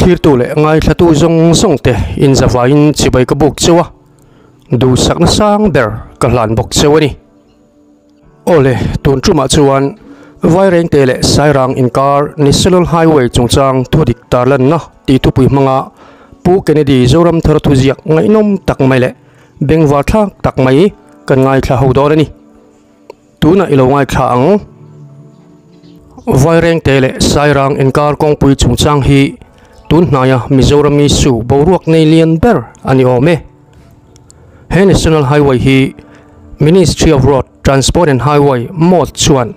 Thlirtu leh ngaithlatu zawng zawng te inzavaiin chibai ka buk cheu a, duhsakna sang ber ka hlan bawk cheu a ni. Awle, tun tumah chuan Vairengte leh Sairang inkar National Highway chungchang thudik tarlanna tih thupui hmanga Pu Kennedy Zoramthar thuziak ngaihnawm tak mai leh bengvar thlak tak mai kan ngaithla ho dawn a ni. Tunah i lo ngaithla ang. Vairengte leh Sairang inkar kawngpui chungchang hi tun hnaia Mizoram issue boruak nei lian ber a ni awm e. He National Highway hi Ministry of Road Transport and Highway, MOT, chuan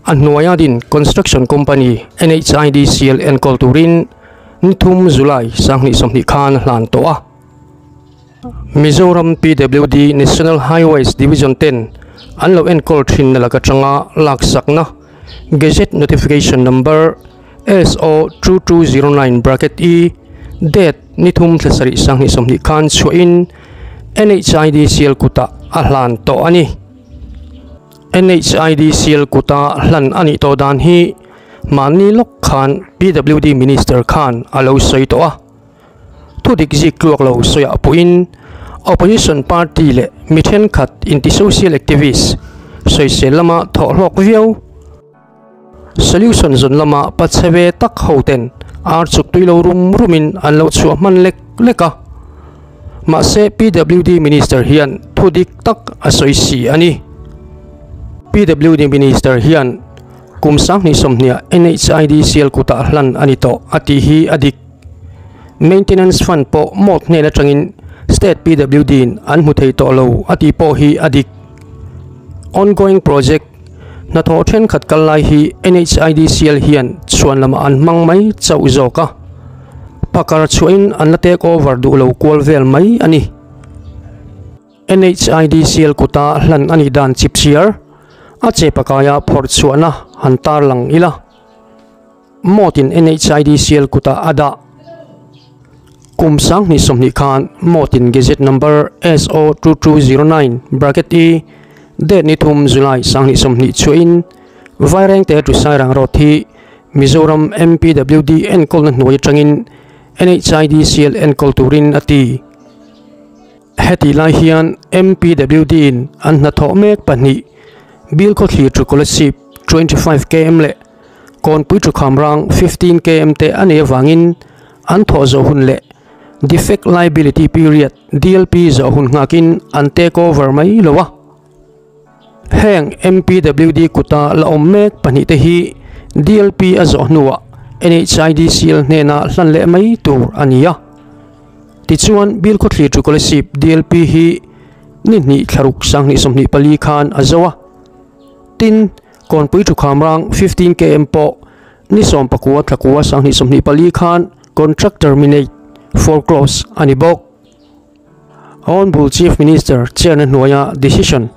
a hnuaia din construction company NHIDCL enkawl turin ni thum July 2020 khan a hlan tawh a. Mizoram PWD National Highways Division ten an lo enkawl thinna lak atanga laksakna Gazette Notification Number SO 2209 bracket E date ni thum thla sarih 2020 khan chhuahin NHIDCL kutah a hlan tawh a ni. NHIDCL kuta hlan a nih tawh dan hi mahni lawk khan PWD Minister khan a lo sawi tawh a. Thudik zik tluak lo sawiah pawhin Opposition party leh mi thenkhat inti-social activist sawisel lama thawh hlawk viau. Solution zawn lama pachhe ve tak ho ten ar chuk tui lo rum rumin an lo chhuah hman lek lek a. Mahse PWD Minister hian thu dik tak a sawi si a ni. PWD Minister hian kum 2020 NHIDCL kutah hlan a ni tawh a tih hi a dik. Maintenance fund pawh mawt hnen atangin State PWD in an hmu thei tawh lo a tih pawh hi a dik. Ongoing project hnathawh thenkhat kal lai hi NHIDCL hian chhuan lamah an hmang mai chauh zawk a, phakar chhuahin an la take over duh lo kual vel mai a ni. NHIDCL kuta hlan a nih dan chipchiar a chepakaia phawrh chhuahna han tarlang ila. Mawtin NHIDCL kutah a dah. Kum 2020 khan Mawtin Gazette Number SO 2209 bracket E date ni thum July 2020 chhuahin Vairengte to Sairang Road hi Mizoram MPWD enkawlna hnuai atangin NHIDCL enkawl turin a ti. Heti lai hian MPWD in an hnathawh mek pahnih Bilkhawthlir to Kolasib 25 km leh Kawnpui Thukham rang 15 km te a nei avangin an thawh zawh hun leh Defect Liability Period, DLP, zawh hun nghakin an take over mai lo a. Heng MPWD kuta la awm mek pahnih te hi DLP a zawh hnuah NHIDCL hnena hlan leh mai tur a ni a. Tichuan, Bilkhawthlir to Kolasib DLP hi ni hnih thlaruk 2024 khan a zo a. Tin, Kawnpui Thukham rang 15 km pawh ni 19 thlakua 2024 khan contract terminate, foreclose, a ni bawk. Honourable Chief Minister chairna hnuaia decision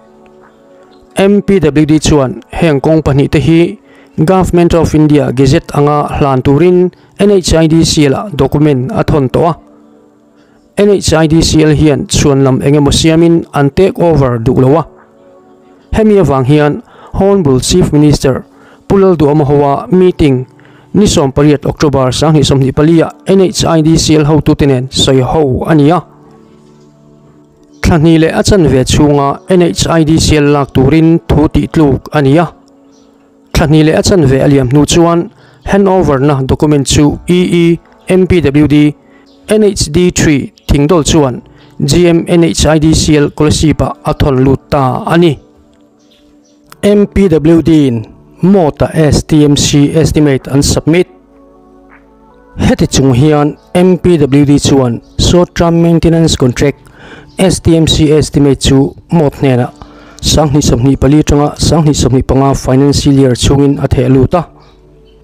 MPWD chuan heng kawng pahnih te hi Government of India Gazette anga hlan turin NHIDCL ah document a thawn tawh a. NHIDCL hian chhuan lam eng emaw siamin an take over duh lo a. Hemi avang hian Honourable Chief Minister Pu Lalduhawma hoa meeting ni 18 October 2024 ah NHIDCL hotute nen sawi ho a ni a. Thla hnih leh a chanve chhunga NHIDCL lak turin thu tih tluk a ni a. Thla hnih leh a chanve a liam hnu chuan handover na document chu EE, MPWD, NHD3 Thingdawl chuan GMNHIDCL Kolasib ah a thawn lut ta a ni. MPWD in Mawta STMC estimate an submit. Heti chung hian MPWD chuan Short Term Maintenance Contract, STMC, estimate chu mawt hnenah 2024 atanga 2025 financial year chhungin a theh lut a.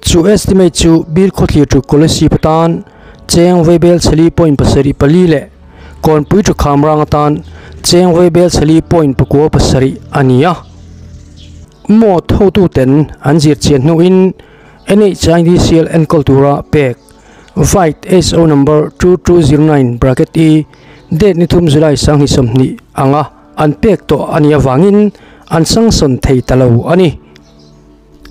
Chu estimate chu Bilkhawthlir to Kolasib atan cheng vaibel chali point pasarih pali leh Kawnpui to Khamrang atan cheng vaibel chali point pakua pasarih a ni a. Mawt hotuten an zirchian hnuin NHIDCL enkawl tura pek Vite SO number 2209 bracket E date ni thum July 2020 anga an pek tawh a nih avangin an sanction thei ta lo a ni.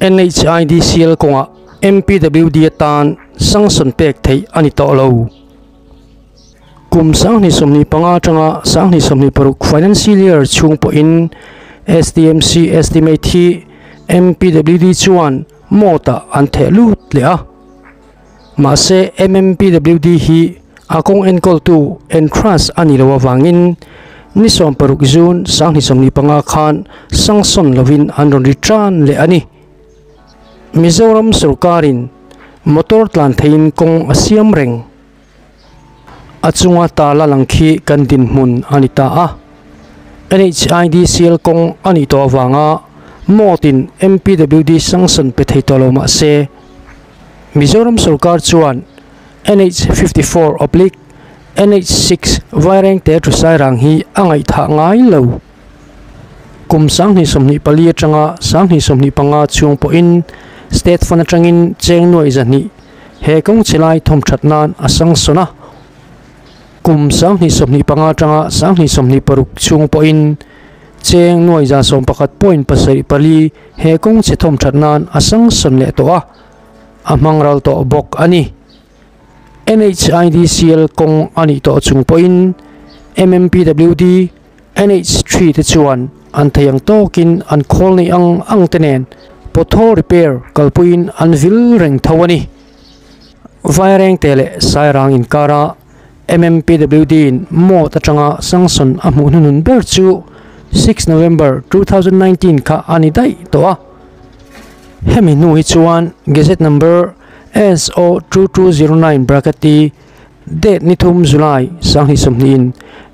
NHIDCL kawngah. MPWD atan sanction pek theih a ni tawh lo. Kum 2025 atanga 2026 financial year chhung pawhin SDMC estimate hi MPWD chuan mawtah an theh lut leh a. Mahse MMPWD hi a kawng enkawltu entrance a nih loh avangin ni 16 June 2025 khan sanction lovin an rawn return leh a ni. Mizoram sorkarin motor tlan theihin kawng a siam reng. A chunga tala lang khi kan dinhmun a ni ta a. NHIDCL kawng a nih tawh avanga mawtin MPWD sanction pe thei tawh lo mah se, Mizoram sorkar chuan NH 54 oblique NH 6 Vairengte Thusairang hi a ngaihthah ngai lo. Kum 2024 atanga 2025 chhung pawhin State Fund atangin cheng nuaih 200 he kawng chhe lai thawmthat nan a sangsawn a. Kum 2025 atanga 2026 chhung pawhin cheng nuaih 111.74 he kawng chhe thawmthat nan a sangsawn leh tawh a, a hmang ral tawh bawk a ni. NHIDCL kawng a nih tawh chung pawhin MMPWD, NH3 te chuan an thei ang tawkin an khawl nei ang ang te nen pothole repair kalpuiin an vil reng tho a ni. Vairengte leh Sairang inkara MMPWD in mawt atanga sanction a hmuh hnuhnun ber chu 6 November 2019 kha a ni daih tawh a. Hemi hnu hi chuan Gazette number SO 2209 bracket i Date ni thum July 2020 in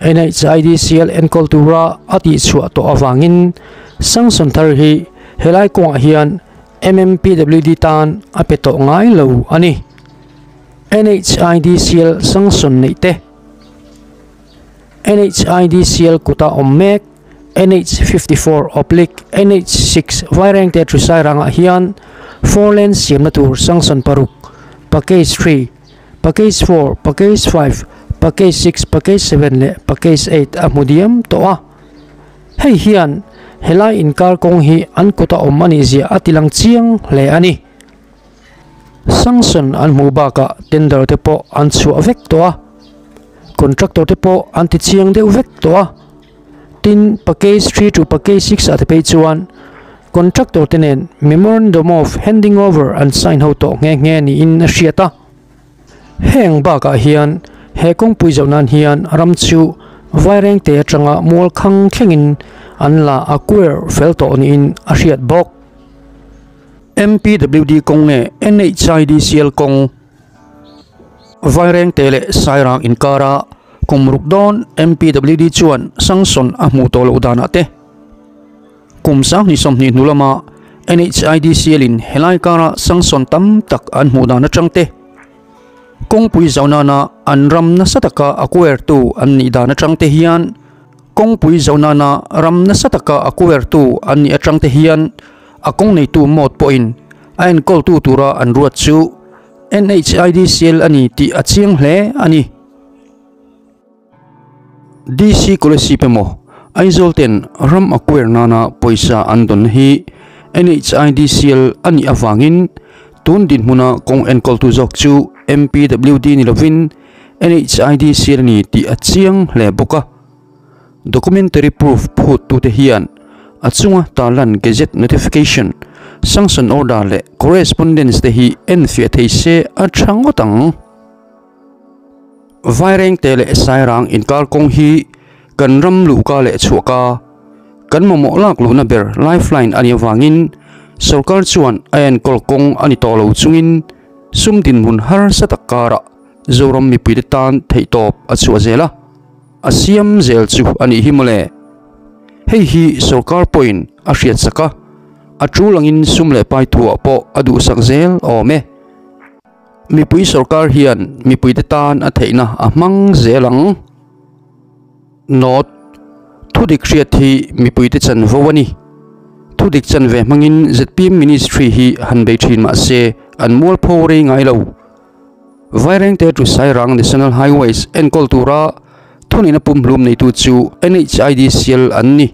NHIDCL enkawl tura a tihchhuah tawh avangin sanction thar hi helai kawngah hian MMPWD tan a pe tawh ngai lo a ni. NHIDCL sanction neih te NHIDCL kuta awm mek NH 54 oblique NH 6 Vairengte Thusairangah hian four lane siamna tur sanction paruk package 3, Package 4, Package 5, Package 6, Package 7 leh Package 8 a hmu diam tawh a. Hei hian helai inkar kawng hi an kuta awm a nih zia a tilang chiang hle a ni. Sanction an hmuh bakah tender te pawh an chhuah vek tawh a, contractor te pawh an ti chiang deuh vek tawh a. Tin, Package 3 to Package 6 ah te phei chuan contractor te nen Memorandum of Handing Over an sign ho tawh nghe nghe niin a hriat a. Heng bakah hian he kawngpui zoh nan hian ram chu Vairengte atanga mual khang thlengin an la acquire fel tawh niin a hriat bawk. MPWD kawng nge NHIDCL kawng Vairengte leh Sairang inkara kum ruk dawn MPWD chuan sanction a hmuh tawh loh danah te Kum 2020 hnu lama NHIDCL in helai kara sanction tam tak an hmuh dan atang te kawngpui zau nana an ram nasa taka acquire tu an nih dan atang te hian kawngpui zau nana ram nasa taka acquire tu an nih atang te hian a kawng neitu mawt pawhin a enkawltu tura an ruat chu NHIDCL a ni tih a chiang hle a ni. DC Kolasib emaw Aizawl ten ram acquire nana pawisa an dawn hi NHIDCL a nih avangin tun dinhmuna kawng enkawltu zawk chu MPWD ni lovin NHIDCL a ni tih a chiang hle bawk a. Documentary proof phut tute hian a chunga tarlan gazette notification, sanction order leh correspondence te hi enfiah thei se a tha ngawt ang. Vairengte leh Sairang inkar kawng hi kan ram luhka leh chhuahka kan mamawh lak luhna ber lifeline a nih avangin sorkar chuan a enkawl kawng a ni tawh lo chungin sum dinhmun harsa tak karah Zoram mipuite tan theihtawp a chhuah zel a, a siam zel chu a nih hi mawle. Hei hi sorkar pawhin a hriatsak a, a tul angin sum leh pai thuah pawh a duhsak zel awm e. Mipui sorkar hian mipuite tan a theihna a hmang zel ang. Note, Thudik hriat hi mipuite chanvo a ni. Thudik chanve hmangin zpm Ministry hi han bei thin mah se an mualpho rei ngai lo. Vairengte to Sairang National Highways enkawl tura thuneihna pumhlum neitu chu NHIDCL an ni.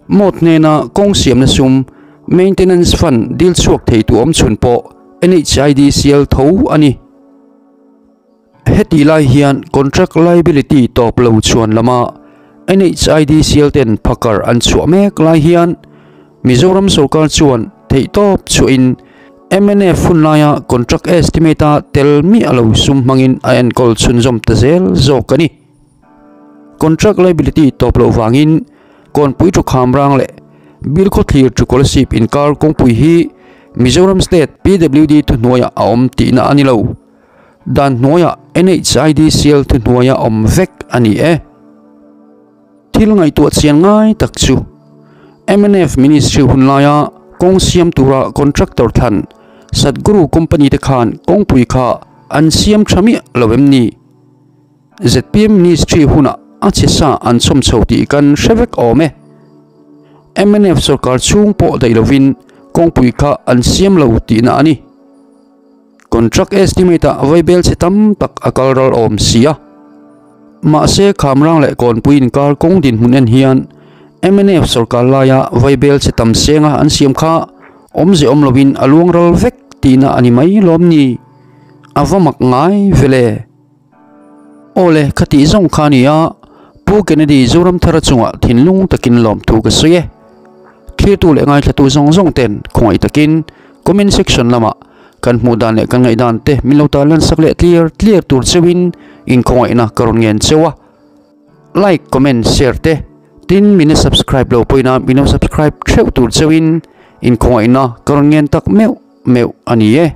Mawt hnena kawng siamna sum, maintenance fund, dil chhuak thei tu awm chhun pawh NHIDCL tho a ni. Hetih lai hian contract liability tawp lo chhuan lama NHIDCL ten phakar an chhuah mek lai hian Mizoram sorkar chuan theihtawp chhuahin mnf hun laia contract estimate-a tel miah lo sum hmangin a enkawl chhunzawm ta zel zawk a ni. Contract liability tawp loh vangin Kawnpui Thukham rang leh Bilkhawthlir Chukolasib inkar kawngpui hi Mizoram State PWD thuhnuaiah a awm tihna a ni lo. Dan hnuaiah NHIDCL thuhnuaia awm vek a ni e. Thil ngaihtuah chian ngai tak chu mnf Ministry hun laia kawng siam tura contractor thlan Satguru company te khan kawngpui kha an siam tha miah lo em ni? Zpm Ministry hunah a chhe sa an chhawm chho tih kan hre vek awm e. Mnf sorkar chhung pawh daih lovin kawngpui kha an siam lo tihna a ni. Contract estimate ah vaibel chhe tam tak a kal ral awm si a. Mahse Khamrang leh Kawnpui inkar kawng dinhmun en hian mnf sorkar laia vaibel chhe tam senga an siam kha awmze awm lovin a luang ral vek tihna a ni mai lawm ni? A va mak ngai vele. Awle, khatih zawng kha a ni a, Pu Kennedy Zoramthara chungah thinlung takin lawmthu ka sawi e. Thirtu leh ngaithlatu zawng zawng ten khawngaih takin comment section lamah kan hmuh dan leh kan ngaihdan te min lo tarlan sak leh tliar tliar tur cheuhin inkhawngaihna ka rawn ngen cheu a. Like, comment, share te tin min la subscribe lo pawhin a min lo subscribe theuh tur cheuhin inkhawngaihna ka rawn ngen tak meuh meuh a ni e.